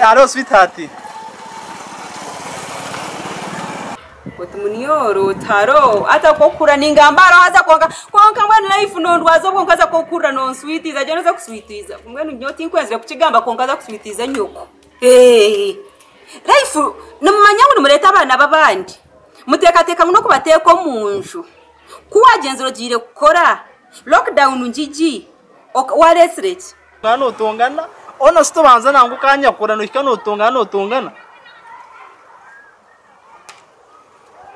Alo sweetheart. Oti munyoro taro ata kokura ningamba haro haza kwonka kwonka mbwenu life nondwaza obwo nkaza kokurra nonswitiza gye noza kuswitiza mbwenu nyowe tinkwenzire kukigamba kwonka aza kuswitiza nyoko. Eeh life nimumanya ngu nimureeta abaana b'abandi muteekateeka ngu n'okubateeka omu nju ku wagyenzire ogiire kukora lockdown ngigi wareetsire ki? Nangwa notongana honestly tobanza nangwa okanyakura nohika notongana notongana.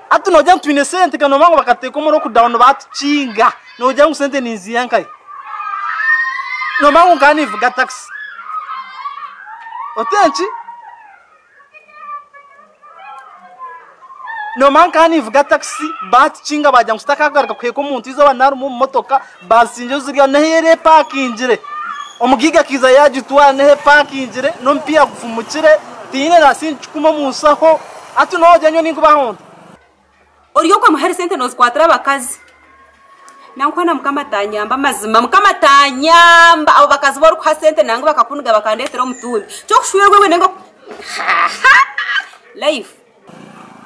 Hati nogira ngu twine sente kandi nomanya ngu bakateeka omu lockdown batukinga nogira ngu sente ninziiha nkahi? Nomanya ngu nkaba ninvuga taxi otenki? Nomanya nkaba ninvuga taxi batukinga bagira ngu sitakagaruka kuheeka omuntu eizooba narimu omu motoka basingyire zirya n'ahu eri epakingire omugaiga akaija yagitwara n'ahu epakingire n'omupiira gufumukire tihaine na sente kikumi omu nshaho hati nogira nyowe ninkubaho nta? Ori okwo muhere sente nozikwatira abakazi. Nangwa na mukama atanyamba amazima mukama atanyamba abo bakazi borikuha sente nangwa bakakuniga bakandetera omutumbi kyokushwerwa iwe nenga life.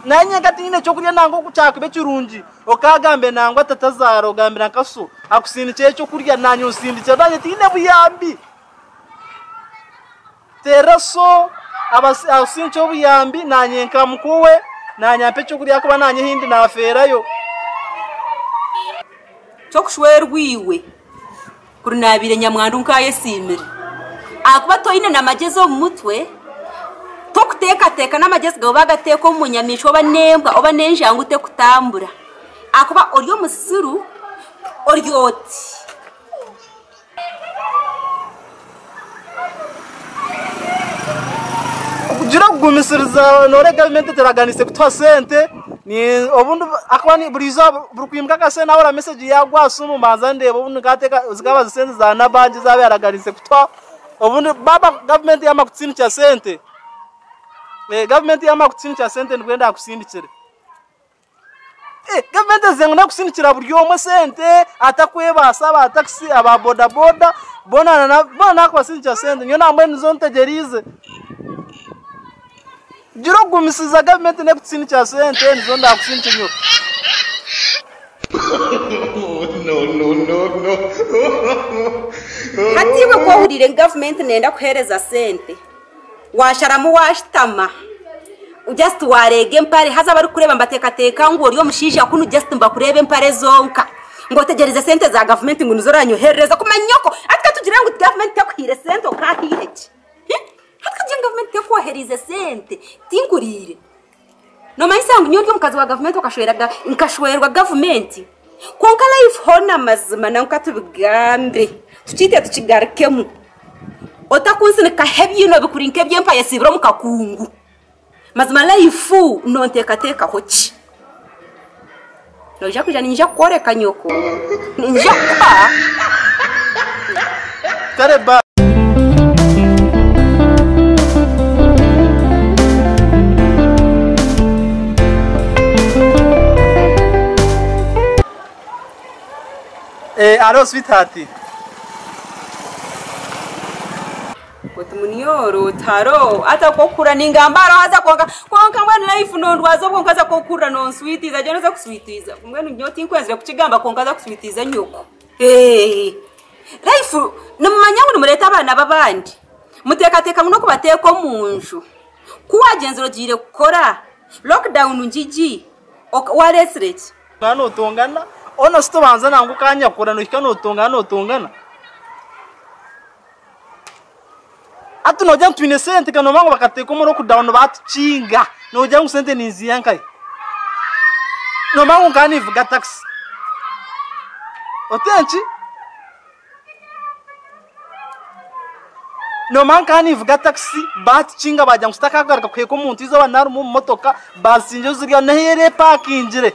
Nanye nka tinyine kyokurya nangwa oku kyakuba ekirungi okagambe nangwa tatazaara ogambira nka so akusindikire ekyokurya nanye onsindikire nanye tinyine buyambi. Teerera so akusindikire obuyambi nanye nka mukuwe nanye ampe ekyokurya ahakuba nanye ahindi nafeerayo. Kyokushwerwa iwe kuri nabaire nyamwandu nkayesiimire ahakuba toine namagyezi omu mutwe, tokuteekateeka n'amagyezi gaawe bagateeka omu nyamaishwa oba n'embwa oba n'enjangu tekutambura ahakuba ori omusiru ori oti. Okugira okugumisiriza noreeba gavumenti eturaganiise kutuha sente obundi ahakuba buri izooba buri kwimuka akasente nahurira mesegi yagwa aha simu mbanza ndeeba obundi nkateeka zikaba ziri sente za Nabangi ezi yaabaire yaraganiise kutuha obundi baaba gavumenti yamara kutusindikira sente, gavumenti yamara kutusindikira sente nibwo erakusindikire. Gavumenti eizire ngu nekusindikira buri omwe sente atakwebaasa aba takisi aba boda boda boona nakubasindikira sente nyowe nambwenu nizo ntegyereize. Gira okugumisiriza gavumenti nekutusindikira sente nizo ndakusindikire nyowe. Hati iwe ku ohuriire ngu gavumenti neyenda kuheereza sente, Waasharamu waashutama just waareega empare haza abarikukureeba nibateekateeka ngu ori omushaija kunu just nibakureeba empare zonka ngu otegyerize sente za gavumenti ngu nizo oranyoherereza kumanya nyoko hati katugire ngu gavumenti tekuhaire sente okaahaire ki? Hati katugire ngu gavumenti tekwohereize sente tinkuriire. Noomanyisa ngu nyowe ndi omukazi wa gavumenti nkashwerwa gavumenti? Kwonka life hoona amazima nangwa katubigambe tukiite tukigarukemu otakunsinikaho ebiino bikuri nk'eby'empaya esiibire omu kakungu. Mazima life nonteekateekaho ki? Noija kwija niinyija kukworeka nyoko, niinyija kukuha. Kare bye. Alo sweetheart. Oti munyoro taro ata kokura ningamba haro haza kwonka kwonka mbwenu life nondwaza obwo nkaza kokurra nonswitiza gye noza kuswitiza mbwenu nyowe tinkwenzire kukigamba kwonka aza kuswitiza nyoko. Eeh life nimumanya ngu nimureeta abaana b'abandi muteekateeka ngu n'okubateeka omu nju ku wagyenzire ogiire kukora lockdown ngigi wareetsire ki? Nangwa notongana honestly tobanza nangwa okanyakura nohika notongana notongana. Hati nogira ngu twine sente kandi nomanya ngu bakateeka omu lockdown batukinga nogira ngu sente ninziiha nkahi? Nomanya ngu nkaba ninvuga takisi otenki? Nomanya nkaba ninvuga takisi batukinga bagira ngu sitakagaruka kuheeka omuntu eizooba narimu omu motoka basingyire zirya n'ahu eri epakingire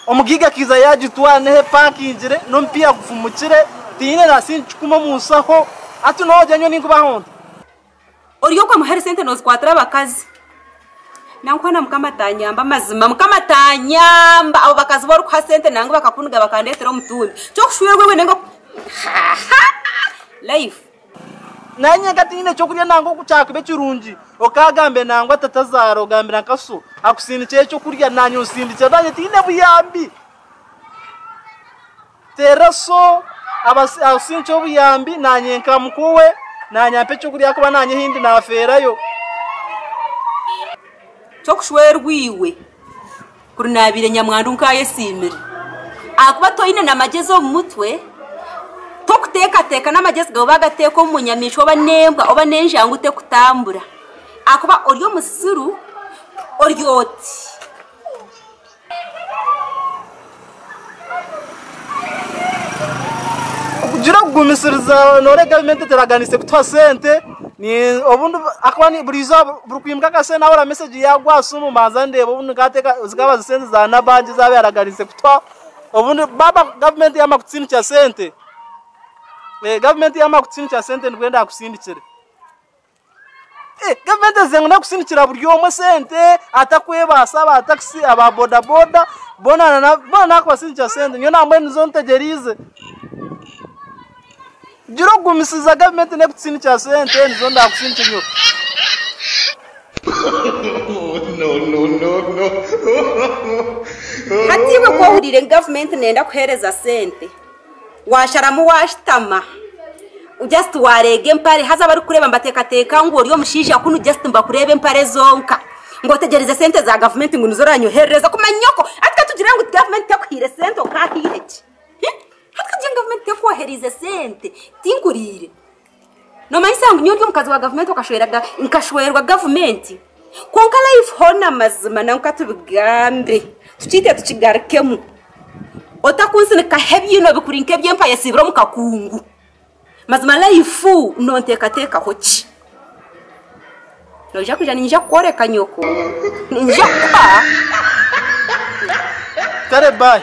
omugaiga akaija yagitwara n'ahu epakingire n'omupiira gufumukire tihaine na sente kikumi omu nshaho. Hati nogira nyowe ninkubaho nta? Ori okwo muhere sente nozikwatira abakazi. Nangwa na mukama atanyamba amazima mukama atanyamba abo bakazi borikuha sente nangwa bakakuniga bakandetera omutumbi kyokushwerwa iwe nenga life. Nanye nka tinyine ekyokurya nangwa oku kyakuba ekirungi okagambe nangwa tatazaara ogambira nka so akusindikire ekyokurya nanye onsindikire nanye tinyine buyambi. Teerera so akusindikire obuyambi nanye nka mukuwe nanye ampe ekyokurya ahakuba nanye ahindi nafeerayo. Ky'okushwerwa iwe Kuri naabaire nyamwandu nkaayesiimire. Ahakuba toine na magyezi omu mutwe, tokuteekateeka n'amagyezi gaawe baagateeka omu nyamaishwa oba n'embwa oba n'enjangu tekutambura. Ahakuba ori omusiru, ori oti. Kugira okugumisiriza noreeba gavumenti eturaganiise kutuha sente obundi ahakuba buri izooba buri kwimuka akasente nahurira mesegi yagwa aha simu mbanza ndeeba obundi nkateeka zikaba ziri sente za Nabangi ezi yaabaire yaraganiise kutuha obundi baaba gavumenti yamara kutusindikira sente, gavumenti yamara kutusindikira sente nibwo erakusindikire. Gavumenti eizire ngu nekusindikira buri omwe sente atakwebaasa aba takisi aba boda boda boona nakubasindikira sente nyowe nambwenu nizo ntegyereize. Gira okugumisiriza gavumenti nekutusindikira sente nizo ndakusindikire nyowe. Hati iwe ku ohuriire ngu gavumenti neeyenda kuheereza sente, Waasharamu waashutama just waareega empare haza abarikukureeba nibateekateeka ngu ori omushaija kunu just nibakureeba empare zonka ngu otegyerize sente za gavumenti ngu nizo oranyoherereza kumanya nyoko hati katugire ngu gavumenti tekuhaire sente okaahaire ki? Hati katugire ngu gavumenti tekwohereize sente tinkuriire. Noomanyisa ngu nyowe ndi omukazi wa gavumenti nkashwerwa gavumenti kwonka life hoona amazima nangwa katubigambe tukiite tukigarukemu otakunsinikaho ebiino bikuri nk'eby'empaya esiibire omu kakungu mazima life nonteekateekaho ki? Noija kwija niinyija kukworeka nyoko niinyija kukuha. Kare bye.